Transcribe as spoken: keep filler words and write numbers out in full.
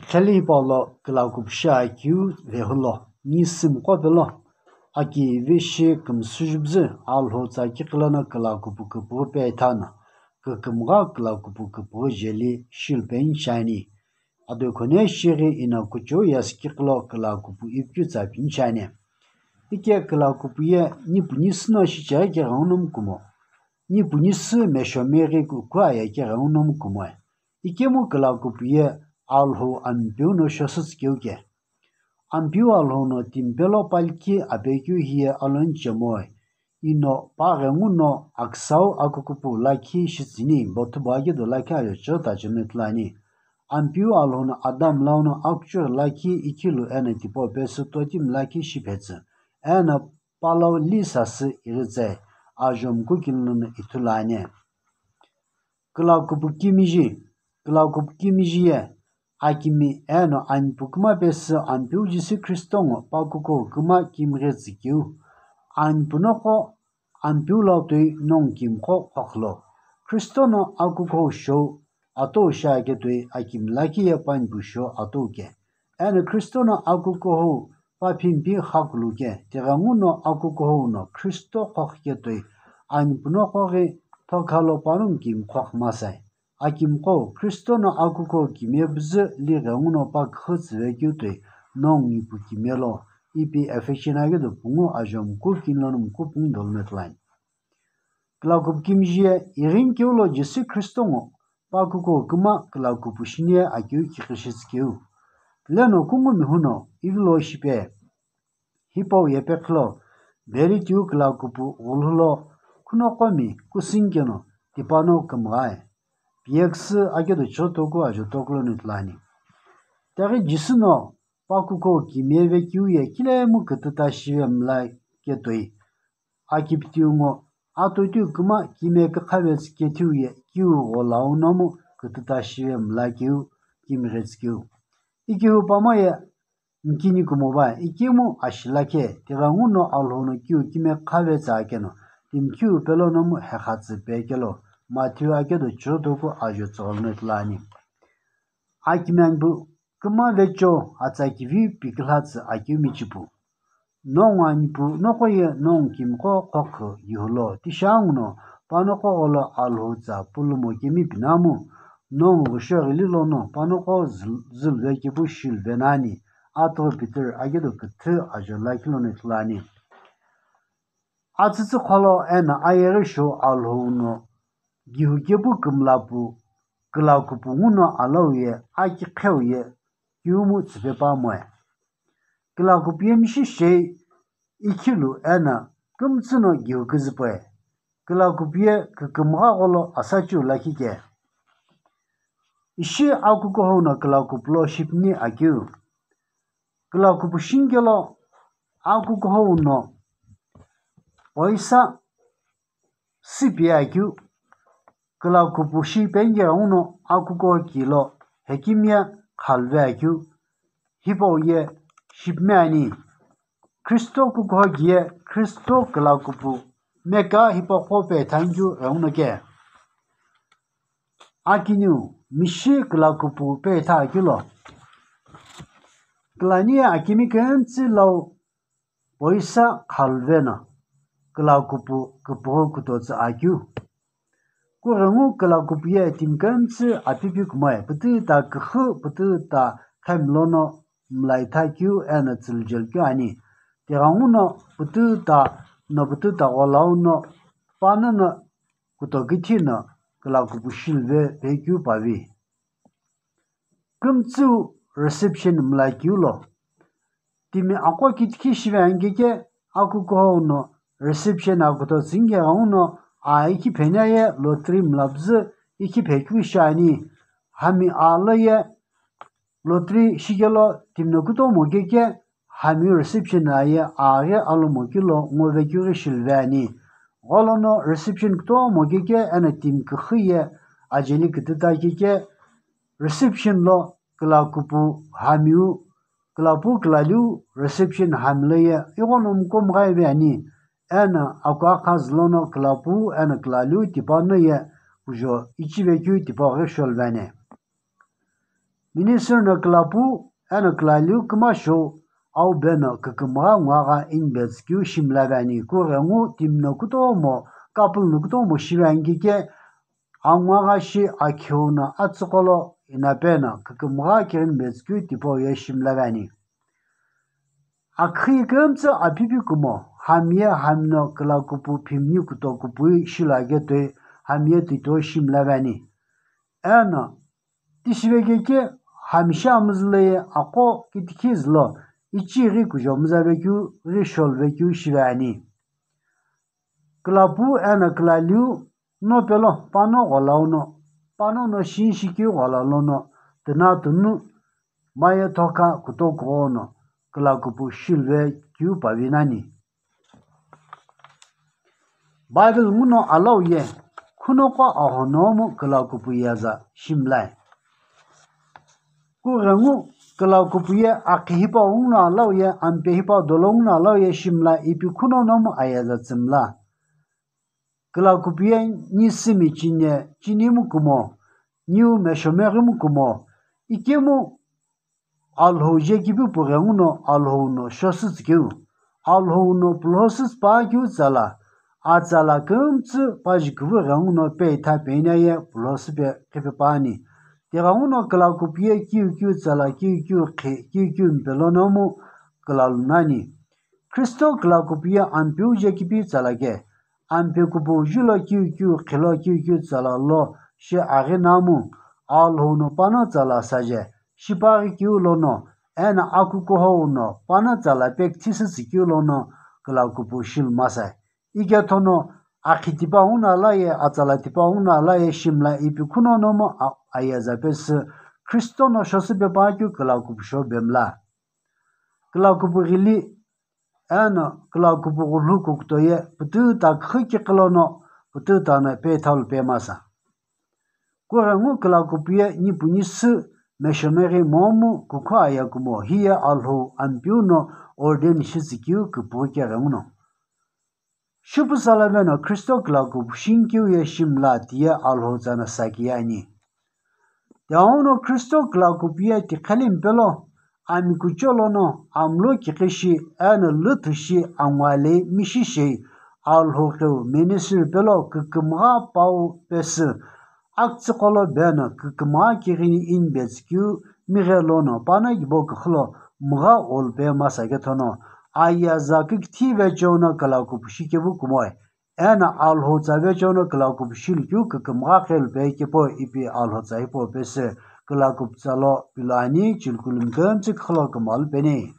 Kheli hipau lo külakupu shi akeu vehu lo, ni sümqo pelo, aki vishi kümsü jubzü, Alhou tsa kiqi lono külakupu küpüghü peithano, kükümgha külakupu küpüghü jeli shilu peni shiani. Ado khone shighi ino kuchou yasi kiqi lo külakupu ipikeu tsa peni shiani. Ike külakupu ye nipu nisü no shicheghi ke ghenguno mu kumo. Nipu nisü mesho meghi kukhu aya ke ghenguno mu kumoe. Ikemu külakupu ye Alhou Ampeu no shosütsü keu ke. Ampeu Alhou no timi pelo palikhi apekeu hiye aloni chemoe. Ino pa ghenguno aküsau akukupu lakhi shitsüni, bothu bo akedo lakhi ajo chota chenu ithulu ani. Ampeu Alhou no Adam lau no akuchughi lakhi ikhilu eno tipau pesü totimi lakhi shiphetsü. Eno palau li sasü ighitsai, ajo mkukini lono ithulu ani. Külakupu kimiji, külakupu kimiji ye, akimi eno anipu küma pesü Ampeu Jisü Khristo ngo pakuko küma kimighi tsükeu. Anipu noqo Ampeu lau toi nongu kimqo qhoqhlo. Khristo no akuko shou atou shi ake toi akimi lakhi ye panipu shou atou ke. Eno Khristo no akukuhou paphimpi xakulu ke, tighenguno akukuhou no Khristo qhoqhi ke toi, anipu noqo ghi thokhalo panongu kimqo qhoqhi masai. Akimqo, Khristo no akukuhou kimiye püzü li ghenguno pa küxü tsüvekeu toi, nongu ipu kimiye lo, ipi Ephesian akedo pungu ajo mkukini lono mkupungu dolu methlani. Külakupu kimiji ye ighini keu lo Jisü Khristo ngo pakuko küma külakupu shini ye akeu kiqi shitsükeu. Leno kungu mihu no ivilo shipe. Hipau yepe qhilo, beri tiu külakupu ghulhu lo khunoqomi kusünikeno tipano kümghae. Piyeküsü akedo chotoku ajo toku lono ithulu ani. Taghi Jisü no pakuko kimiye vekeu ye kilemu kütüta shive mla ketoi. Akipitiu ngo atoitiu küma kime kükhavetsü kethiu ye kiu gholau nomu kütüta shive mla keu kimighi tsükeu. Ikihu pamo ye nkini kumoba, ikimu ashi lakhe, tighenguno Alhou no kiu kime kükhavetsü akeno, timi kiu pelo nomu hekhatsü pekelo, Matthew akedo chotoku ajo tsügholo no ithulu ani. Akimi anipu küma vecho atsa kivi pikilhatsü akeu michipu. Nongu anipu noqo ye nongu kimqo qhoqhü yihulo, tishi anguno panoqo gholo Alhou tsa pulumo kemi pinamu, nongu ghusho ghili lono panoqo zil-, zilve kepu shilve nani, atughu Peter akedo küthü ajo lakhi lono ithulu ani. Atsütsü kholo eno ayeghi shou Alhou no gihu kepu kümlapu külakupu nguno alau ye akiqheu ye kiumu tsüpe pamoe. Külakupu ye mishi shei ikhilu eno kümtsü no gihu küzüpoe. Külakupu ye kükümgha gholo asachiu lakhi ke. Ishi akukuhou no külakupu lo shipni akeu. Külakupu shinikelo akukuhou no poisa süpi akeu. Külakupu shi penge ghenguno akukuhou kilo hekimiye khalve akeu. Hipau ye shipmi ani. Khristo kukuhou kiye Khristo külakupu meka hipaqo pe thank you ghenguno ke. Akiniu mishi külakupu pe tha akeu lo. Külani akimi kümtsü lau poisa khalve no külakupu küpüghü kutotsü akeu. Kughengu külakupu ye timi kümtsü apipi kumoe, pütüta küxü, pütüta khemi lono mlaitha keu eno tsülujelu keu ani. Tighenguno pütüta no pütüta gholau no panono kutokithi no külakupu shilve pekeu pavi. Kümtsü reception mlakeu lo. Timi aqo kitikhi shive angike akukuhou no reception akutotsü nike ghenguno a ikhi pheni aye lottery mlapüzü ikhi phekeu shiani. Hami a lo ye lottery shikelo timi no kutomo keke hami reception aye aghi alomo kilo ngo vekeu ghi shilve ani. Gholono reception kutomo keke eno timi küxü ye ajeli kütüta keke reception lo külakupu hamiu, külapu külaliu reception hami lo ye ighono mukomgha ive ani. Eno akua khazü lono külapu eno külaliu tipano ye kujo ichive keu tipau ghi shilve ani. Minister no külapu eno külaliu küma shou, aube no kükümgha nguagha inibetsükeu shimla ve ani. Kughengu timi no kutomo, couple no kutomo shive ani kike, anguagha shi akheu no atsüqolo inape no kükümgha kighi inibetsükeu tipau ye shimla ve ani. Akhi kümtsü apipi kumo, hami ye hami no külakupu phimni kutokupu shilo aghitoi, hami ye tito shimla ve ani. Eno, tishive keke, hami shi amüzü lo ye aqo kitikhi zülo, ichighi kujo müzave keu, ghi sholve keu shive ani. Külapu eno külaliu no pelo pano gholau no, pano no shinshi keu ghola lono, tina tunu maye thokha kutokuo no, külakupu shilve keu pavi nani. Bible nguno alau ye, khunoqo ahonomu külakupu yaza shimlai. Kughengu külakupu ye akhi hipau nguno alau ye, ampe hipau dolo nguno alau ye shimla ipi khuno nomu ayaza tsümla. Külakupu ye nisümi chine, chinimu kumo, niu meshomeghimu kumo, ikemu Alhou je kipi pughenguno Alhou no shosü tsükeu. Alhou no pulhosü tsüpa keu tsala. Atsala kümtsü paji küvü ghenguno peitha peina ye pulhosü pe khipe pani. Tighenguno külakupu ye kiu kiu tsala kiu kiu khe kiu kiu mpe lono mu külalu nani. Kristo külakupu ye Ampeu je kipi tsala ke. Ampe kupu julo kiu kiu khilo kiu kiu tsala lo shi aghi namu. Alhou no pano tsala saje. Shipaghi keu lono, eno akukuhou no, pano tsala pekithisü tsükeu lono, külakupu shilu masai. Ikethono, akhi tipau nguno ala ye, atsala tipau nguno ala ye, shimla ipi khuno nomu a-, ayaza pesü, Kristo no shosü pepa keu külakupu sho bemla. Külakupu ghili, eno, külakupu ghulhu kukuto ye, pütüta küxü kiqi lono, pütüta no pethalu pemasa. Kughengu külakupu ye nipu nisü meshomeghi momu kukhu aya kumo, hiye Alhou Ampeu no ordain shitsükeu küpüghü keghenguno. Shupusala veno Kristo külakupu shinikeu ye shimla tiye Alhou tsa no sakiye ani. Tighenguno Kristo külakupu ye tiqheli mpelo, ami kucho lono, amlo kiqi shi, eno lüthu shi, angwale mishi shei, Alhou keu, ministry pelo, kükümgha pau pesü, aktsüqolo beno, kükümgha kighini inibetsükeu, mighe lono, pano kibo küxülo, mgha olu pe masa kethono, ayaza küküthive cheuno külakupu shikepu kumoe. Eno Alhou tsa vecheo no külakupu shilu keu kükümgha qhelu pe kepo ipi Alhou tsa hipau pesü külakupu tsa lo pilo ani chilkulu mkümtsü küxülo kümalu peni.